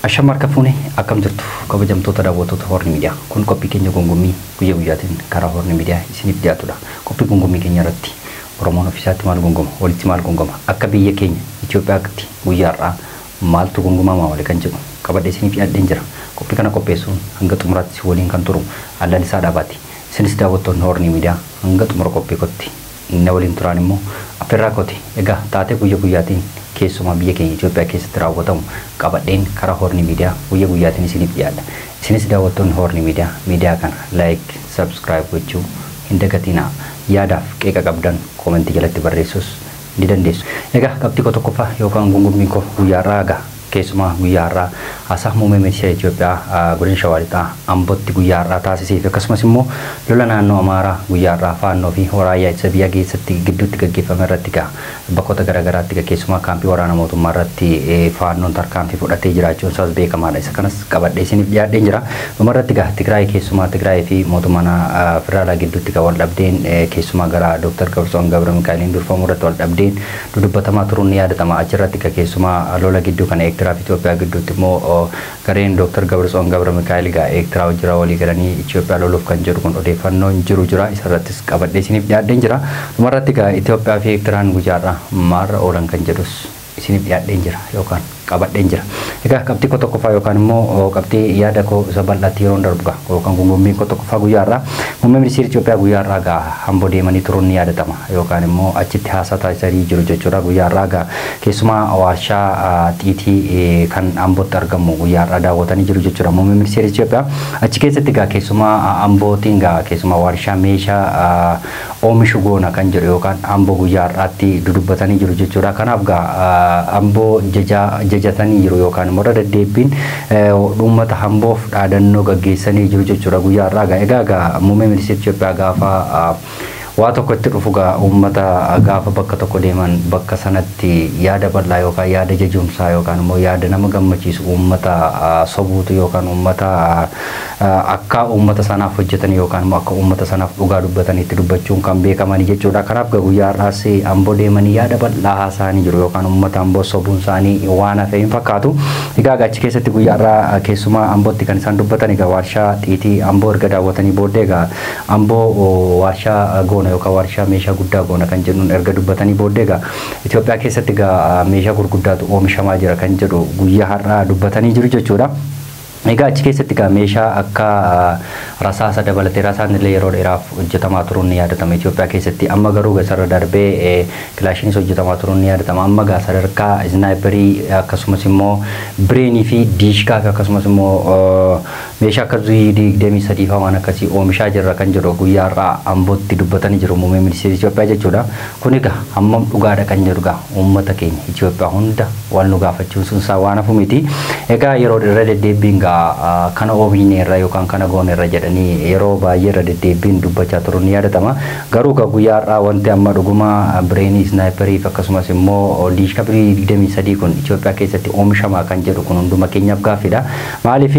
Ashama harka fuune akkam jirtu kabajamtoota daawwattoota Horn Miidiyaa. Kun qophii keenya gongommii guyyaa guyyaatiin karaa Horn Miidiyaa isiniif dhiyaatudha. Qophii gongommii keenya irratti Oromoon ofiisaatti maal gongoma, walitti maal gongoma, akka biyya keenya Itoophiyaatti guyyaa har'aa maaltu gongomamaa wali kan jedhu qabadhee isiniif dhiyaadheen jira. Qophii kana qopheessuun hanga xumuraatti waliin kan turu Allalisaa Dhaabaati. Isinis daawwattoonni Horn Miidiyaa hanga xumura qophii kootti na waliin turaan immoo affeerraa kooti. Egaa taatee guyyaa guyyaatiin keessumaa biyya keenya Itoophiyaa keessatti raawwatamu qabadheen karaa Horn Miidiyaa guyyaa guyyaatiin isiniif dhiyaadha. Isinis daawwattoonni Horn Miidiyaa miidiyaa kana like, subscribe gochuu hin dagatinaa. Yaadaaf qeeqa qabdan koomentii jalatti barreessuus ni dandeessu. Egaa qabxii koo tokkoffaa yookaan gungummii koo guyyaa har'aa egaa keessumaa guyyaa har'aa haasaa muummee ministeera Itoophiyaa godina Shawaa Lixaa Ambootti guyyaa har'aa taasisee fi akkasumas immoo lola naannoo Amaaraa guyyaa har'aa Faannoo fi raayyaa ittisa biyyaa keessatti gidduutti gaggeeffame irratti egaa bakkoota garaagaraatti egaa keessumaa kaampii waraana mootummaa irratti Faannoon tarkaanfii fudhatee jiraachuun isaas beekamaadha. Isa kanas qabadhee isiniif dhiyaadheen jira. Dhumarratti egaa Tigraay keessumaa Tigraay fi mootummaa federaalaa gidduutti egaa wal dhabdeen keessumaa gara Dr. Gabratsoon Gabra Mikaa'eliin durfamu irratti wal dhabdeen dudubbatamaa turuun ni yaadatama. Achirratti egaa keessumaa lola gidduu kana Eertiraa fi Itoophiyaa gidduutti immoo gareen Dr. Gabratsoon Gabra Mikaa'el egaa Eertiraa wajjin walii galanii Itoophiyaa loluuf kan jedhu kun odeeffannoon jiru jira. Isarrattis qabadhee isiniif dhiyaadheen jira. Dhumarratti egaa Itoophiyaa fi Eertiraan guyyaarraa maarra oolan kan jedhus isiniif dhiyaadheen jira yookaan qabadheen jira. Egaa qabxii koo tokkoffaa yookaan immoo qabxii yaada koo isa bal'aatti yeroon darbu gaa yookaan gungummiin koo tokkoffaa guyyaa har'aa muummee ministeera Itoophiyaa guyyaa har'aa gaa Amboo deemanii turuun ni yaadatama yookaan immoo achitti haasaa taasisanii jiru jechuudha. Guyyaa har'aa gaa keessumaa warshaa xiitii kan Ambootti argamu guyyaa har'aa daawwatanii jiru jechuudha. Muummee ministeera Itoophiyaa achi keessatti gaa keessumaa Ambootiin gaa keessumaa warshaa meeshaa oomishu goona kan jedhu yookaan Amboo guyyaa har'aatti dudubbatanii jiru jechuudha. Kanaaf gaa Amboo jajatanii jiru yookaan immoo irra deddeebiin uummata Amboof dhaadannoo gaggeessanii jiru jechuudha guyyaa har'aa gaa. Egaa gaa muummee ministeera Itoophiyaa gaafa waa tokko itti dhufu gaa uummata gaafa bakka tokko deeman bakka sanatti yaada bal'aa yookaan yaada jajumsaa yookaan immoo yaada nama gammachiisu uummata sobuutu yookaan uummata akka uummata sanaaf hojjetan yookaan immoo akka uummata sanaaf dhugaa dubbatanitti dubbachuun kan beekamanii jechuudha. Kanaaf gaa guyyaa har'aas Amboo deemanii yaada bal'aa haasa'anii jiru yookaan uummata Amboo sobuun isaanii waan hafe hin fakkaatu. Egaa achi keessatti guyyaa har'aa keessumaa Ambootti kan isaan dubbatan egaa warshaa xiitii Amboo erga daawwatanii booddee egaa Amboo warshaa goona yookaan warshaa meeshaa guddaa goona kan jedhuun erga dubbatanii booddee egaa Itoophiyaa keessatti egaa meeshaa gurguddaatu oomishamaa jira kan jedhu guyyaa har'aa dubbatanii jiru jechuudha. Egaa achi keessatti egaa meeshaa akka rasaasa dabalatee rasaasni illee yeroo dheeraaf hojjetamaa turuun ni yaadatama Itoophiyaa keessatti. Amma garuu gasarra darbee kilaashiinis hojjetamaa turuun ni yaadatama. Amma gaa sadarkaa isnaayiperii akkasumas immoo bireenii fi diishkaa fi akkasumas immoo meeshaa akka zuuyii 23 fa'aa waan akkasii oomishaa jirra kan jedhu guyyaa har'aa Ambootti dubbatanii jiru muummee ministeera Itoophiyaa jechuudha. Kun egaa hammam dhugaadha kan jedhu egaa uummata keenya Itoophiyaa hunda waan nu gaafachuun sun isaa waan hafu miti. Egaa yeroo irra deddeebiin gaa kana oomishneerra yookaan kana gooneerra jedhanii yeroo baay'ee irra deddeebiin dubbachaa turuun ni yaadatama. Garuu egaa guyyaa har'aa wanti amma dhuguma bireenii isnaayiperii fi akkasumas immoo diishkaa 23 kun Itoophiyaa keessatti oomishamaa kan jedhu kun hunduma keenyaaf gaaffiidha. Maaliif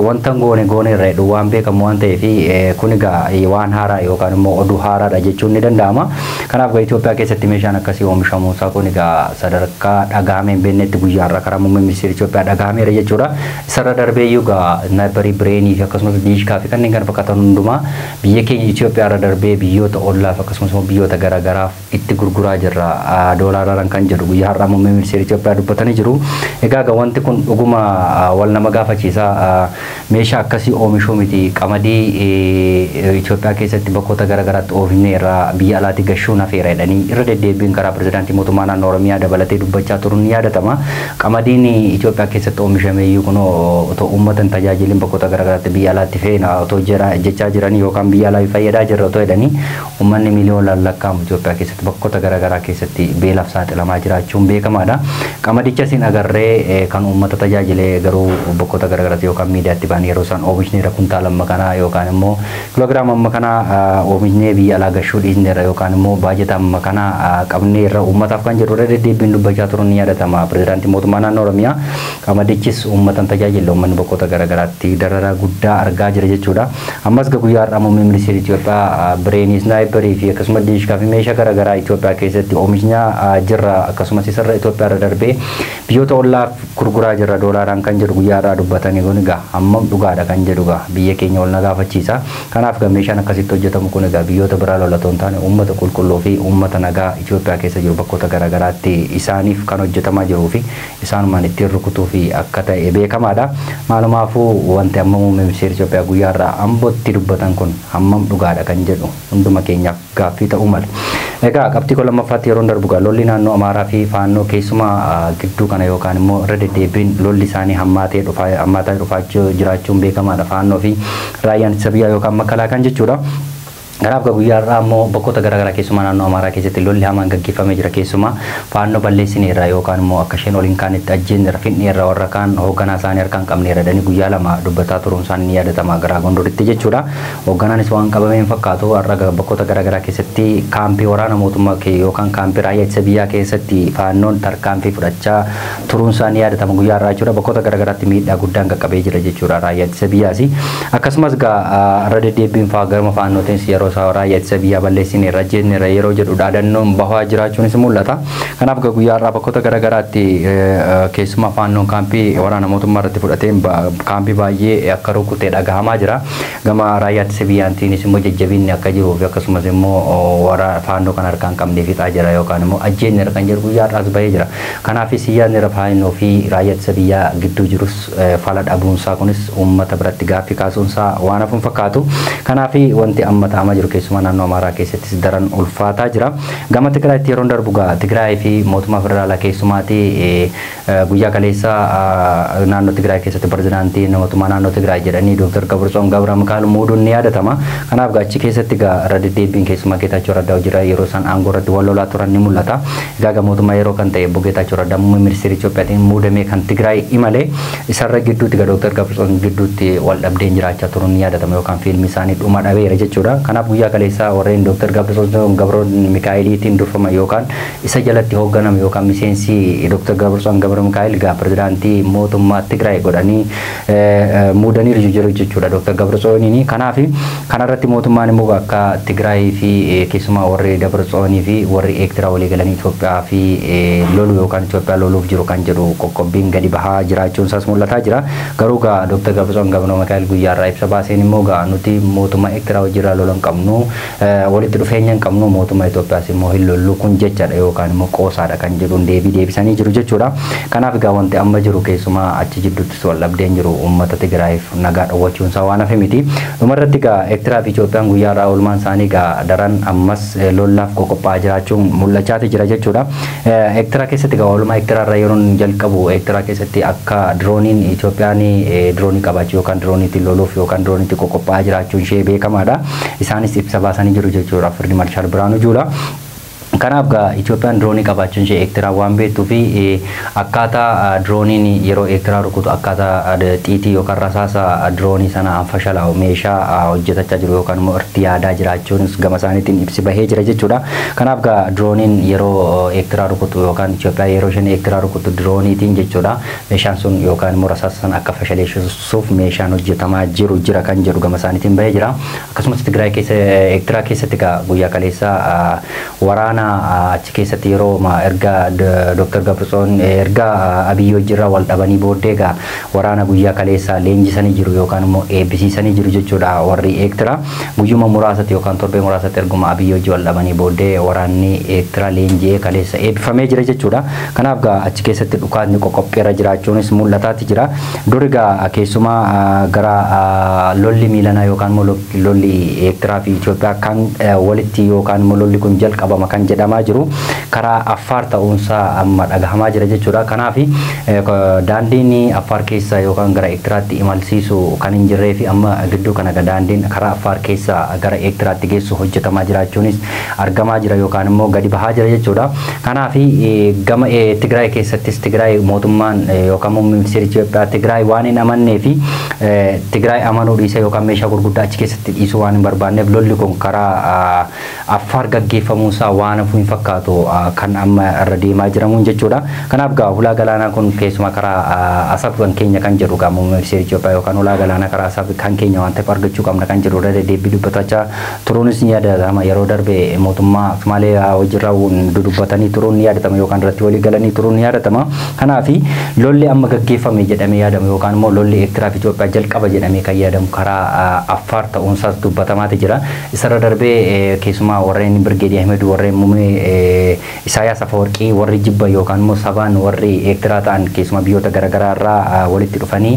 wanta goone gooneerra jedhu waan beekamu waan ta'eef kun egaa waan haaraa yookaan immoo oduu haaraadha jechuun ni danda'ama. Kanaaf egaa Itoophiyaa keessatti meeshaan akkasii oomishamuu isaa kun egaa sadarkaa dhagahamee hin beeknetti guyyaa har'aa karaa muummee ministeera Itoophiyaa dhagahameera jechuudha. Isarra darbee iyyuu egaa isnaayiperii bireenii fi akkasumas diishkaa fi kanneen kana fakkaatan hundumaa biyya keenya Itoophiyaa irra darbee biyyoota ollaaf akkasumas immoo biyyoota garaagaraaf itti gurguraa jirra doolaaraan kan jedhu guyyaa har'aa muummee ministeera Itoophiyaa dubbatanii jiru. Egaa egaa wanti kun dhuguma wal nama gaafachiisa. Meeshaa akkasii oomishuu miti qamadii Itoophiyaa keessatti bakkoota garaagaraatti oomishne irraa biyya alaatti gashuun hafeera jedhanii irra deddeebiin karaa pirezidaantii mootummaa naannoo Oromiyaa dabalatee dubbachaa turuun ni yaadatama. Qamadiin Itoophiyaa keessatti oomishame iyyuu kunoo otoo uummata hin tajaajilin bakkoota garaagaraatti biyya alaatti feena otoo jechaa jiranii yookaan biyya alaa fayyadaa jirra otoo jedhanii uummanni miiliyoonaan lakkaa'amu Itoophiyaa keessatti bakkoota garaagaraa keessatti beelaaf saaxilamaa jiraachuun beekamaadha. Qamadicha isin agarree kan uummata tajaajilee garuu bakkoota garaagaraatti yookaan miidiyaatti ba'anii yeroo isaan oomishneerra kuntaala amma kanaa yookaan immoo kiloogiraama amma kanaa oomishnee biyya alaa gashuu dhiisneerra yookaan immoo baajata amma kanaa qabneerra uummataaf kan jedhu irra deddeebiin dubbachaa turuun ni yaadatama. Pirezidaantii mootummaa naannoo Oromiyaa qamadichis uummata hin tajaajille uummanni uummanni bakkoota garaagaraatti dararaa guddaa argaa jira jechuudha. Ammas guyyaa har'aa muummeen ministeera Itoophiyaa bireenii, snaayiparii fi akkasumas diishkaa fi meeshaa garaagaraa Itoophiyaa keessatti oomishnaa jirra, akkasumas isarra Itoophiyaa irra darbee biyyoota ollaaf gurguraa jirra doolaaraan kan jedhu guyyaa har'aa dubbatanii, kun egaa hammam dhugaadha kan jedhu egaa biyya keenya ol na gaafachiisa. Kanaaf egaa meeshaan akkasitti hojjetamu kun egaa biyyoota biraa lola otoo hin taane uummata qulqulluu fi uummata nagaa Itoophiyaa keessa jiru bakkoota garaagaraatti isaaniif kan hojjetamaa jiruu fi isaanumaan ittiin rukutuu fi akka ta'e beekamaadha. Maalumaafuu wanti amma muummee ministeera Itoophiyaa guyyaa har'aa Ambootti dubbatan kun hammam dhugaadha kan jedhu hunduma keenyaaf gaaffii ta'uu mala. Egaa qabxii koo lammaffaatti yeroo darbu gaa lolli naannoo Amaaraa fi Faannoo keessumaa gidduu kana yookaan immoo irra deddeebiin lolli isaanii hammaatee dhufaa jiraachuun beekamaadha. Faannoo fi raayyaan ittisa biyyaa yookaan makalaakaan jechuudha. Kanaaf guyyaa har'aa immoo bakkoota garaagaraa keessumaa naannoo Amaaraa keessatti lolli hamaan gaggeeffamee jira. Keessumaa Faannoo balleessineerra yookaan immoo akka isheen ol hin kaanetti ajjeeneerra, finneerra, warra kaan hoogganaa isaanii harkaan qabneerra jedhanii guyyaa 2 dubbataa turuun isaanii ni yaadatama garaa Gondoritti jechuudha. Hoogganaanis waan qabamee hin fakkaatu. Har'a bakkoota garaagaraa keessatti kaampii waraana mootummaa yookaan kaampii raayyaa ittisa biyyaa keessatti Faannoon tarkaanfii fudhachaa turuun isaanii yaadatama guyyaa har'aa jechuudha. Bakkoota garaagaraatti miidhaa guddaan qaqqabee jira jechuudha raayyaa ittisa biyyaas. Akkasumas irra deddeebiin gama Faannootiinis yeroo raayyaa ittisa biyyaa balleessineerra, ajjeesneerra yeroo jedhu dhaadannoon bahaa jiraachuunis mul'ata. Kanaaf guyyaa har'aa bakkoota garaagaraatti keessumaa Faannoon kaampii waraana mootummaa irratti fudhatee kaampii baay'ee akka rukutee dhagahamaa jira. Gama raayyaa ittisa biyyaatiinis immoo jajjabinni akka jiruu fi akkasumas immoo waraana Faannoo kan harkaan qabnee fixaa jira yookaan immoo ajjeesneerra kan jedhu guyyaa har'aas bahee jira. Kanaafis yaadni Faannoo fi raayyaa ittisa biyyaa gidduu jirus fala dhabuunsaa kunis uummata biratti gaaffii kaasuunsaa waan hafu hin fakkaatu. Kanaaf wanti amma ta'amaa jiru keessumaa naannoo Amaaraa keessattis daran ulfaataa jira. Gama Tigraayitti yeroo darbu gaa Tigraay fi mootummaa federaalaa keessumaati guyyaa kaleessa naannoo Tigraay keessatti pirezidaantii mootummaa naannoo Tigraay jedhanii Dr. Gabratsoon Gabra Mikaa'el muuduun ni yaadatama. Kanaaf gaa achi keessatti gaa irra deddeebiin keessumaa Geetaachoo Raddaa hojii yeroo isaan aangoo irratti wal lolaa turan ni mul'ata. Egaa mootummaa yeroo kan ta'e obbo Geetaachoo Raddaa muummee ministeera Itoophiyaatiin muudamee kan Tigraay imale isarra gidduutti gaa Dr. Gabratsoon gidduutti wal dhabdeen jiraachaa turuun ni yaadatama yookaan fiilmi isaanii dhuma dhabeera jechuudha. Kanaaf guyyaa kaleessaa warreen Dr. Gabratsoon Gabra Mikaa'eliitiin durfama yookaan isa jalatti hoogganame yookaan miseensi Dr. Gabratsoon Gabra Mikaa'el gaa pirezidaantii mootummaa Tigraay godhanii muudanii jiru jechuudha Dr. Gabratsooniin. Kanaaf kanarratti mootummaan immoo akka Tigraay fi keessumaa warri Gabratsoonii fi warri Eertiraa walii galanii Itoophiyaa fi lolu yookaan Itoophiyaa loluuf jiru kan jedhu qoqqobbiin gadi bahaa jiraachuun isaas mul'ataa jira. Garuu gaa Dr. Gabratsoon Gabra Mikaa'el guyyaa irraa ibsa baaseen immoo gaa nuti mootummaa Eertiraa wajjirraa lola hin qabnu, walitti dhufeenya hin qabnu, mootummaa Itoophiyaas immoo hin lollu, kun jechadha yookaan immoo qoosaadha kan jedhuun deebii deebisanii jiru jechuudha. Kanaaf egaa wanti amma jiru keessumaa achi jidduuttis wal dhabdeen jiru uummata Tigraayiif nagaa dhowwachuun isaa waan hafe miti. Dhumarratti egaa Eertiraa fi Itoophiyaan guyyaa irraa oolmaan isaanii egaa daran ammas lollaaf qophaa'aa jiraachuun mul'achaati jira jechuudha. Eertiraa keessatti egaa oolmaa Eertiraa irra yeroon jalqabu Eertiraa keessatti akka dirooniin Itoophiyaan diroonii qabaachuu yookaan dirooniitiin loluuf yookaan dirooniitti qophaa'aa jiraachuun ishee beekamaadha. Isaanis ibsa baasanii jiru jechuudha. Fiild Maarshaal Biraanuu Juulaa. Kanaaf gaa Itoophiyaan diroonii qabaachuun ishee Eertiraa waan beektuu fi akkaataa dirooniin yeroo Eertiraa rukutu akkaataa xiitii yookaan rasaasa diroonii sana fashalaa'u meeshaa hojjetachaa jiru yookaan immoo irratti yaadaa jiraachuunis gama isaaniitiin ibsi bahee jira jechuudha. Kanaaf gaa dirooniin yeroo Eertiraa rukutu yookaan Itoophiyaa yeroo isheen Eertiraa rukutu dirooniitiin jechuudha. Meeshaan sun yookaan immoo rasaasa sana akka fashaleessuuf meeshaan hojjetamaa jiru jira kan jedhu gama isaaniitiin bahee jira. Akkasumas Tigraay keessa Eertiraa keessatti gaa guyyaa kaleessa waraana achi keessatti yeroo erga Dr. Gabratsoon erga Abiyyi wajjirraa wal dhabanii booddee egaa waraana guyyaa kaleessa leenjisanii jiru yookaan immoo eebbisiisanii jiru jechuudha warri Eertiraa. Guyyuma muraasatti yookaan torbee muraasatti erguma Abiyyi wajji wal dhabanii booddee waraanni Eertiraa leenji'ee kaleessa eebbifamee jira jechuudha. Kanaaf gaa achi keessatti dhukaasni qoqopheerra jiraachuunis mul'ataati jira. Dur egaa keessumaa gara lolli miilanaa yookaan immoo lolli Eertiraa fi Itoophiyaa kan walitti yookaan immoo lolli kun jalqabama kan jedhamaa jiru karaa Affaar ta'uunsaa amma dhagahamaa jira jechuudha. Kanaaf daandiin Affaar keessa yookaan gara Eertiraatti imalsiisu kan hin jirree fi amma gidduu kana daandiin karaa Affaar keessa gara Eertiraatti geessu hojjetamaa jiraachuunis argamaa jira yookaan immoo gadi bahaa jira jechuudha. Kanaaf gama Tigraay keessattis Tigraay mootummaan yookaan muummeen ministeera Itoophiyaa Tigraay waan hin amannee fi Tigraay amanuu dhiise yookaan meeshaa gurguddaa achi keessatti dhiisuu waan hin barbaanneef lolli kun karaa Affaar gaggeeffamuusaa waan hafu hin fakkaatu kan amma irra deemaa jiramuun jechuudha. Kanaaf gaa hulaa galaanaa kun keessumaa karaa Asab kan keenya kan jedhu gaa muummee ministeera Itoophiyaa yookaan hulaa galaanaa karaa Asab kan keenya waan ta'eef argachuu qabna kan jedhu irra deddeebii dubbatachaa turuunis ni yaadatama. Yeroo darbe mootummaa Somaaliyaa hojiirra dudubbatanii turuun ni yaadatama yookaan irratti walii galanii turuun ni yaadatama. Kanaaf lolli amma gaggeeffame jedhamee yaadamu yookaan immoo lolli Eertiraa fi Itoophiyaa jalqaba jedhamee kan yaadamu karaa Affaar ta'uunsaas dubbatamaati jira. Isarra darbee keessumaa warreen Birgeedii Ahmed, warreen muummee Isaayaas Afawarqii, warri jibba yookaan immoo sabaan warri Eertiraa ta'an keessumaa biyyoota garaagaraa irraa walitti dhufanii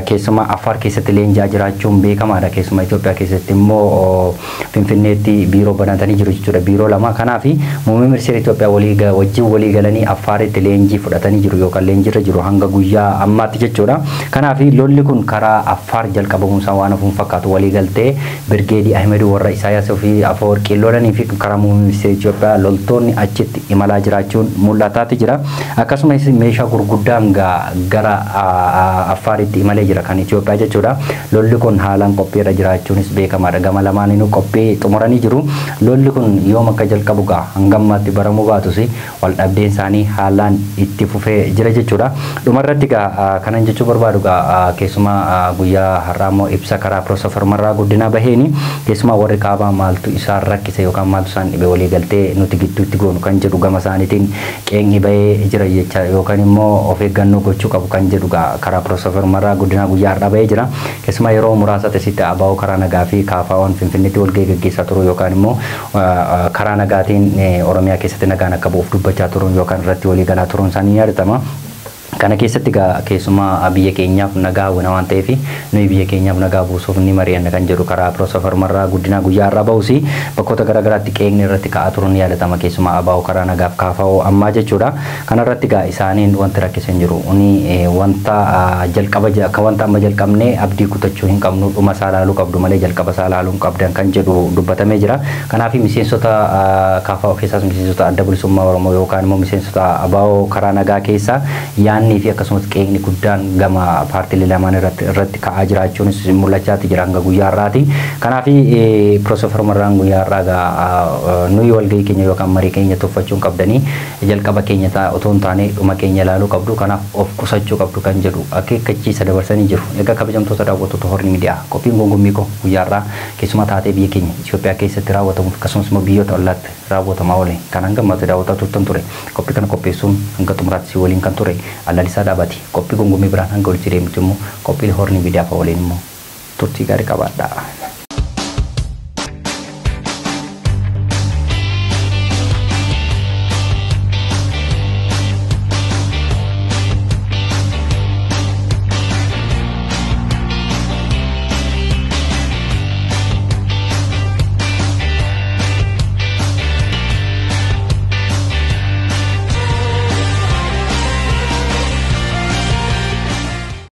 keessumaa Affaar keessatti leenjaa jiraachuun beekamaadha. Keessumaa Itoophiyaa keessatti immoo Finfinneetti biiroo banatanii jiru jechuudha. Biiroo lama. Kanaaf muummee ministeera Itoophiyaa walii wajjin walii galanii Affaaritti leenjii fudhatanii jiru yookaan leenjiirra jiru hanga guyyaa ammaatti jechuudha. Kanaaf lolli kun karaa Affaar jalqabamuusaa waan hafuun fakkaatu walii galtee Birgeedii Ahmed warra Isaayaas fi Afawarqii lolanii fi karaa muummee ministeera Itoophiyaa loltoonni achitti imalaa jiraachuun mul'ataati jira. Akkasumas meeshaa gurguddaan gara Affaaritti imalee jira kan Itoophiyaa jechuudha. Lolli kun haalaan qophiirra jiraachuunis beekamaadha. Gama lamaaniinuu qophii xumuranii jiru. Lolli kun yoom akka jalqabu gaa hanga ammaatti baramuu baatus wal dhabdeen isaanii haalaan itti fufee jira jechuudha. Dhumarratti gaa kanan jechuu barbaadu gaa keessumaa guyyaa har'aa immoo ibsa karaa Piroofeesar Marraa Guddinaa baheeni keessumaa warri kaabaa maaltu isaan rakkise yookaan maaltu isaan dhibe walii galtee nuti gidduutti goonu kan jedhu gama isaaniitiin qeenqi bahee jira jecha yookaan immoo of eeggannoo gochuu qabu kan jedhu gaa karaa Piroofeesar Marraa Guddinaa guyyaa har'aa bahee jira. Keessumaa yeroo muraasa asitti ABO karaa nagaa fi KFO'n Finfinneetti walgahii gaggeessaa turu yookaan immoo karaa nagaatiin Oromiyaa keessatti nagaan akka bu'uuf dubbachaa turuun yookaan irratti walii galaa turuun isaanii ni yaadatama. Kana keessatti gaa keessumaa biyya keenyaaf nagaa hawwina waan ta'eef nuyi biyya keenyaaf nagaa buusuuf ni mari'anna kan jedhu karaa Piroofeesar Marraa Guddinaa guyyaa har'aa bahus bakkoota garaagaraatti qeeqni irratti ka'aa turuun ni yaadatama. Keessumaa ABO karaa nagaaf KFO ammaa jechuudha. Kana irratti gaa isaaniin wanti rakkise hin jiru. Uni wanta jalqaba akka wanta amma jalqabnee abdii kutachuu hin qabnu, dhuma isaa ilaaluu qabdu malee jalqaba isaa ilaaluu hin qabdan kan jedhu dubbatamee jira. Kanaaf miseensota KFO keessaas miseensota Adda Bilisummaa Oromoo yookaan immoo miseensota ABO karaa nagaa keessaa yaanni fi akkasumas qeeqni guddaan gama paartiilee lamaan irratti ka'aa jiraachuunis mul'achaati jira hanga guyyaa har'aati. Kanaaf Piroofeesar Marraan guyyaa har'aa gaa nuyi walgahii keenya yookaan marii keenya tuffachuu hin qabdanii, jalqaba keenya otoo hin taane dhuma keenya ilaaluu qabdu, kanaaf of qusachuu qabdu kan jedhu akeekkachiisa dabarsanii jiru. Egaa kabajamtoota daawwattoota Horni Miidiyaa, qophiin gongommii koo guyyaa har'aa keessumaa taatee biyya keenya Itoophiyaa keessatti raawwatamuuf akkasumas immoo biyyoota ollaatti raawwatamaa oole kan hanga ammaatti daawwataa turtan ture. Qophii kana qopheessuun hanga xumuraatti si waliin kan ture Allalisaa Dhaabaati. Qophii gongommii biraan hanga walitti deemtu immoo qophii Horni Miidiyaa fa'a waliin immoo turtii gaarii qabaadhaa.